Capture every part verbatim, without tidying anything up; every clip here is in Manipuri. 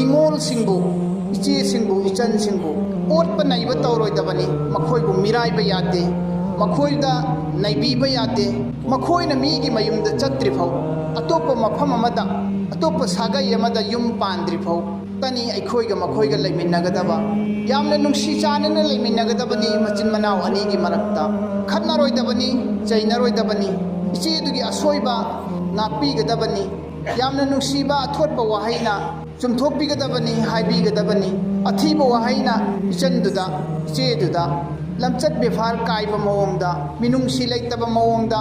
ꯅꯤꯉꯣꯜꯁꯤꯡꯕꯨ, ꯏꯆꯦꯁꯤꯡꯕꯨ, ꯏꯆꯟꯁꯤꯡꯕꯨ ꯑꯣꯠꯄ ꯅꯩꯕ ꯇꯧꯔꯣꯏꯗꯕꯅꯤ꯫ ꯃꯈꯣꯏꯕꯨ ꯃꯤꯔꯥꯏꯕ ꯌꯥꯗꯦ, ꯃꯈꯣꯏꯗ ꯅꯩꯕꯤꯕ ꯌꯥꯗꯦ꯫ ꯃꯈꯣꯏꯅ ꯃꯤꯒꯤ ꯃꯌꯨꯝꯗ ꯆꯠꯇ꯭ꯔꯤꯐꯥꯎ, ꯑꯇꯣꯞꯄ ꯃꯐꯝ ꯑꯃꯗ, ꯑꯇꯣꯞꯄ ꯁꯥꯒꯩ ꯑꯃꯗ ꯌꯨꯝ ꯄꯥꯟꯗ꯭ꯔꯤꯐꯥꯎ ꯇꯅꯤ ꯑꯩꯈꯣꯏꯒ ꯃꯈꯣꯏꯒ ꯂꯩꯃꯤꯟꯅꯒꯗꯕ꯫ ꯌꯥꯝꯅ ꯅꯨꯡꯁꯤ ꯆꯥꯟꯅꯅ ꯂꯩꯃꯤꯟꯅꯒꯗꯕꯅꯤ꯫ ꯃꯆꯤꯟ ꯃꯅꯥꯎ ꯑꯅꯤꯒꯤ ꯃꯔꯛꯇ ꯈꯠꯅꯔꯣꯏꯗꯕꯅꯤ, ꯆꯩꯅꯔꯣꯏꯗꯕꯅꯤ꯫ ꯏꯆꯦꯗꯨꯒꯤ ꯑꯁꯣꯏꯕ ꯉꯥꯛꯄꯤꯒꯗꯕꯅꯤ꯫ ꯌꯥꯝꯅ ꯅꯨꯡꯁꯤꯕ ꯑꯊꯣꯠꯄ ꯋꯥꯍꯩꯅ ꯆꯨꯝꯊꯣꯛꯄꯤꯒꯗꯕꯅꯤ, ꯍꯥꯏꯕꯤꯒꯗꯕꯅꯤ꯫ ꯑꯊꯤꯕ ꯋꯥꯍꯩꯅ ꯏꯆꯟꯗꯨꯗ, ꯏꯆꯦꯗꯨꯗ ꯂꯝꯆꯠ ꯕꯦꯐꯥꯔ ꯀꯥꯏꯕ ꯃꯑꯣꯡꯗ, ꯃꯤꯅꯨꯡꯁꯤ ꯂꯩꯇꯕ ꯃꯑꯣꯡꯗ,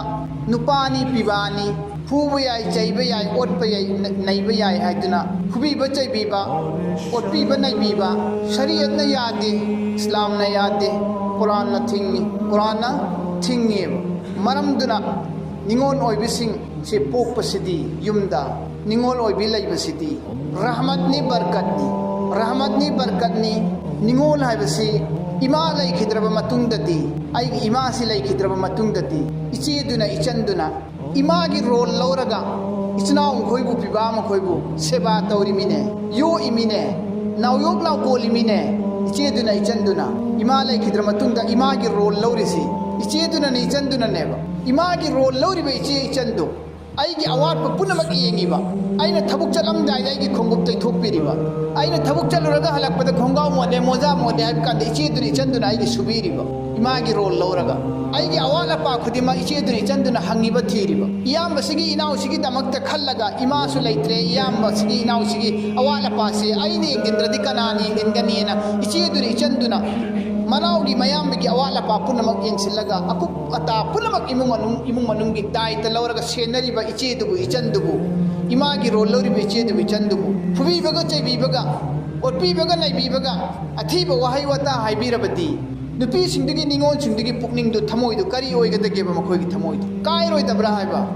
ꯅꯨꯄꯥꯅꯤ ꯄꯤꯕꯥꯅꯤ, ꯐꯨꯕ ꯌꯥꯏ, ꯆꯩꯕ ꯌꯥꯏ, ꯑꯣꯠꯄ ꯌꯥꯏ, ꯅ-, ꯅꯩꯕ ꯌꯥꯏ ꯍꯥꯏꯗꯨꯅ ꯐꯨꯕꯤꯕ, ꯆꯩꯕꯤꯕ, ꯑꯣꯠꯄꯤꯕ, ꯅꯩꯕꯤꯕ ꯁꯔꯤꯌꯠꯅ ꯌꯥꯗꯦ, ꯏꯁꯂꯥꯝꯅ ꯌꯥꯗꯦ, ꯀꯨꯔꯥꯟꯅ ꯊꯤꯡꯉꯤ, ꯀꯨꯔꯥꯟꯅ ꯊꯤꯡꯉꯦꯕ꯫ ꯃꯔꯝꯗꯨꯅ ꯅꯤꯉꯣꯜ ꯑꯣꯏꯕꯤꯁꯤꯡ ꯁꯤ ꯄꯣꯛꯄꯁꯤꯗꯤ, ꯌꯨꯝꯗ ꯅꯤꯉꯣꯜ ꯑꯣꯏꯕꯤ ꯂꯩꯕꯁꯤꯗꯤ ꯔꯍꯃꯠꯅꯤ, ꯕꯔꯀꯠꯅꯤ꯫ ꯔꯍꯃꯠꯅꯤ, ꯕꯔꯀꯠꯅꯤ꯫ ꯅꯤꯉꯣꯜ ꯍꯥꯏꯕꯁꯤ ꯏꯃꯥ ꯂꯩꯈꯤꯗ꯭ꯔꯕ ꯃꯇꯨꯡꯗꯗꯤ, ꯑꯩꯒꯤ ꯏꯃꯥꯁꯤ ꯂꯩꯈꯤꯗ꯭ꯔꯕ ꯃꯇꯨꯡꯗꯗꯤ, ꯏꯆꯦꯗꯨꯅ, ꯏꯆꯟꯗꯨꯅ ꯏꯃꯥꯒꯤ ꯔꯣꯜ ꯂꯧꯔꯒ ꯏꯆꯤꯟ ꯏꯅꯥꯎ ꯃꯈꯣꯏꯕꯨ, ꯄꯤꯕꯥ ꯃꯈꯣꯏꯕꯨ ꯁꯦꯕꯥ ꯇꯧꯔꯤꯃꯤꯅꯦ, ꯌꯣꯛꯏꯃꯤꯅꯦ, ꯅꯥꯎꯌꯣꯛ ꯅꯥꯎꯀꯣꯜꯂꯤꯃꯤꯅꯦ꯫ ꯏꯆꯦꯗꯨꯅ, ꯏꯆꯟꯗꯨꯅ ꯏꯃꯥ ꯂꯩꯈꯤꯗ꯭ꯔ ꯃꯇꯨꯡꯗ ꯏꯃꯥꯒꯤ ꯔꯣꯜ ꯂꯧꯔꯤꯁꯤ ꯏꯆꯦꯗꯨꯅꯅꯦ, ꯏꯆꯟꯗꯨꯅꯅꯦꯕ꯫ ꯏꯃꯥꯒꯤ ꯔꯣꯜ ꯂꯧꯔꯤꯕ ꯏꯆꯦ ꯏꯆꯟꯗꯣ ꯑꯩꯒꯤ ꯑꯋꯥꯠꯄ ꯄꯨꯝꯅꯃꯛ ꯌꯦꯡꯉꯤꯕ, ꯑꯩꯅ ꯊꯕꯛ ꯆꯠꯂꯝꯗꯥꯏꯗ ꯑꯩꯒꯤ ꯈꯣꯡꯎꯞ ꯇꯩꯊꯣꯛꯄꯤꯔꯤꯕ, ꯑꯩꯅ ꯊꯕꯛ ꯆꯠꯂꯨꯔꯒ ꯍꯜꯂꯛꯄꯗ ꯈꯣꯡꯒ꯭ꯔꯥꯎ ꯃꯣꯠꯂꯦ, ꯃꯣꯖꯥ ꯃꯣꯠꯂꯦ ꯍꯥꯏꯕ ꯀꯥꯟꯗ ꯏꯆꯦꯗꯨꯅ, ꯏꯆꯟꯗꯨꯅ ꯑꯩꯒꯤ ꯁꯨꯕꯤꯔꯤꯕ, ꯏꯃꯥꯒꯤ ꯔꯣꯜ ꯂꯧꯔꯒ ꯑꯩꯒꯤ ꯑꯋꯥꯠ ꯑꯄꯥ ꯈꯨꯗꯤꯡꯃꯛ ꯏꯆꯦꯗꯨꯅ, ꯏꯆꯟꯗꯨꯅ ꯍꯪꯉꯤꯕ, ꯊꯤꯔꯤꯕ꯫ ꯏꯌꯥꯝꯕꯁꯤꯒꯤ, ꯏꯅꯥꯎꯁꯤꯒꯤꯗꯃꯛꯇ ꯈꯜꯂꯒ, ꯏꯃꯥꯁꯨ ꯂꯩꯇ꯭ꯔꯦ, ꯏꯌꯥꯝꯕꯁꯤꯒꯤ, ꯏꯅꯥꯎꯁꯤꯒꯤ ꯑꯋꯥꯠ ꯑꯄꯥꯁꯦ ꯑꯩꯅ ꯌꯦꯡꯁꯤꯟꯗ꯭ꯔꯗꯤ ꯀꯅꯥꯅ ꯌꯦꯡꯁꯤꯟꯒꯅꯤꯅ ꯏꯆꯦꯗꯨꯅ, ꯏꯆꯟꯗꯨꯅ ꯃꯅꯥꯎꯒꯤ, ꯃꯌꯥꯝꯕꯒꯤ ꯑꯋꯥꯠ ꯑꯄꯥ ꯄꯨꯝꯅꯃꯛ ꯌꯦꯡꯁꯤꯜꯂꯒ, ꯑꯀꯨꯞ ꯑꯇꯥ ꯄꯨꯝꯅꯃꯛ ꯏꯃꯨꯡ ꯃꯅꯨꯡ, ꯏꯃꯨꯡ ꯃꯅꯨꯡꯒꯤ ꯗꯥꯏꯇ ꯂꯧꯔꯒ ꯁꯦꯟꯅꯔꯤꯕ ꯏꯆꯦꯗꯨꯕꯨ, ꯏꯆꯟꯗꯨꯕꯨ, ꯏꯃꯥꯒꯤ ꯔꯣꯜ ꯂꯧꯔꯤꯕ ꯏꯆꯦꯗꯨꯕꯨ, ꯏꯆꯟꯗꯨꯕꯨ ꯐꯨꯕꯤꯕꯒ ꯆꯩꯕꯤꯕꯒ, ꯑꯣꯠꯄꯤꯕꯒ ꯅꯩꯕꯤꯕꯒ, ꯑꯊꯤꯕ ꯋꯥꯍꯩ ꯋꯥꯇꯥ ꯍꯥꯏꯕꯤꯔꯕꯗꯤ, ꯅꯨꯄꯤꯁꯤꯡꯗꯨꯒꯤ, ꯅꯤꯉꯣꯜꯁꯤꯡꯗꯨꯒꯤ ꯄꯨꯛꯅꯤꯡꯗꯨ, ꯊꯃꯣꯏꯗꯨ ꯀꯔꯤ ꯑꯣꯏꯒꯗꯒꯦꯕ? ꯃꯈꯣꯏꯒꯤ ꯊꯃꯣꯏꯗꯨ ꯀꯥꯏꯔꯣꯏꯗꯕ꯭ꯔꯥ ꯍꯥꯏꯕ?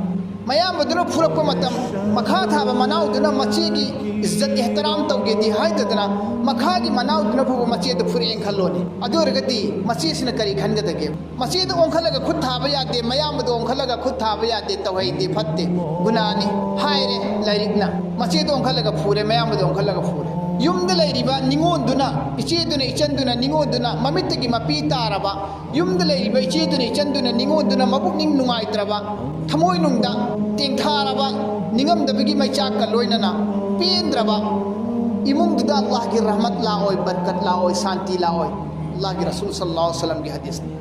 ꯃꯌꯥꯝꯕꯗꯨꯅ ꯐꯨꯔꯛꯄ ꯃꯇꯝ, ꯃꯈꯥ ꯊꯥꯕ ꯃꯅꯥꯎꯗꯨꯅ ꯃꯆꯦꯒꯤ ꯏꯖꯠ, ꯑꯦꯍꯇꯔꯥꯝ ꯇꯧꯒꯦꯗꯤ ꯍꯥꯏꯗꯗꯅ, ꯃꯈꯥꯒꯤ ꯃꯅꯥꯎꯗꯨꯅ ꯐꯨꯕ ꯃꯆꯦꯗꯨ ꯐꯨꯔꯛꯑꯦꯅ ꯈꯜꯂꯣꯅꯦ꯫ ꯑꯗꯨ ꯑꯣꯏꯔꯒꯗꯤ ꯃꯆꯦꯁꯤꯅ ꯀꯔꯤ ꯈꯟꯒꯗꯒꯦ? ꯃꯆꯦꯗ ꯑꯣꯟꯈꯠꯂꯒ ꯈꯨꯠ ꯊꯥꯕ ꯌꯥꯗꯦ, ꯃꯌꯥꯝꯕꯗ ꯑꯣꯟꯈꯠꯂꯒ ꯈꯨꯠ ꯊꯥꯕ ꯌꯥꯗꯦ, ꯇꯧꯍꯩꯗꯦ, ꯐꯠꯇꯦ, ꯒꯨꯅꯥꯅꯤ ꯍꯥꯏꯔꯦ ꯂꯥꯏꯔꯤꯛꯅ꯫ ꯃꯆꯦꯗ ꯑꯣꯟꯈꯠꯂꯒ ꯐꯨꯔꯦ, ꯃꯌꯥꯝꯕꯗ ꯑꯣꯟꯈꯠꯂꯒ ꯐꯨꯔꯦ꯫ ꯌꯨꯝꯗ ꯂꯩꯔꯤꯕ ꯅꯤꯉꯣꯟꯗꯨꯅ, ꯏꯆꯦꯗꯨꯅ, ꯏꯆꯟꯗꯨꯅ, ꯅꯤꯉꯣꯟꯗꯨꯅ ꯃꯃꯤꯠꯇꯒꯤ ꯃꯄꯤ ꯇꯥꯔꯕ, ꯌꯨꯝꯗ ꯂꯩꯔꯤꯕ ꯏꯆꯦꯗꯨꯅ, ꯏꯆꯟꯗꯨꯅ, ꯅꯤꯉꯣꯟꯗꯨꯅ ꯃꯕꯨꯛꯅꯤꯡ ꯅꯨꯡꯉꯥꯏꯇ꯭ꯔꯕ, ꯊꯃꯣꯏꯅꯨꯡꯗ ꯇꯦꯡꯊꯥꯔꯕ, ꯅꯤꯡꯉꯝꯗꯕꯒꯤ ꯃꯩꯆꯥꯛꯀ ꯂꯣꯏꯅꯅ ꯄꯦꯟꯗ꯭ꯔꯕ ꯏꯃꯨꯡꯗꯨꯗ ꯑꯜꯂꯥꯍꯒꯤ ꯔꯍꯃꯠ ꯂꯥꯛꯑꯣꯏ, ꯕꯔꯀꯠ ꯂꯥꯛꯑꯣꯏ, ꯁꯥꯟꯇꯤ ꯂꯥꯛꯑꯣꯏ꯫ ꯑꯜꯂꯥꯍꯒꯤ ꯔꯁꯨꯜ ꯁꯜꯂꯜꯂꯥꯍꯨ ꯑꯂꯩꯍꯤ ꯋꯁꯜꯂꯝꯒꯤ ꯍꯗꯤꯁꯅꯤ꯫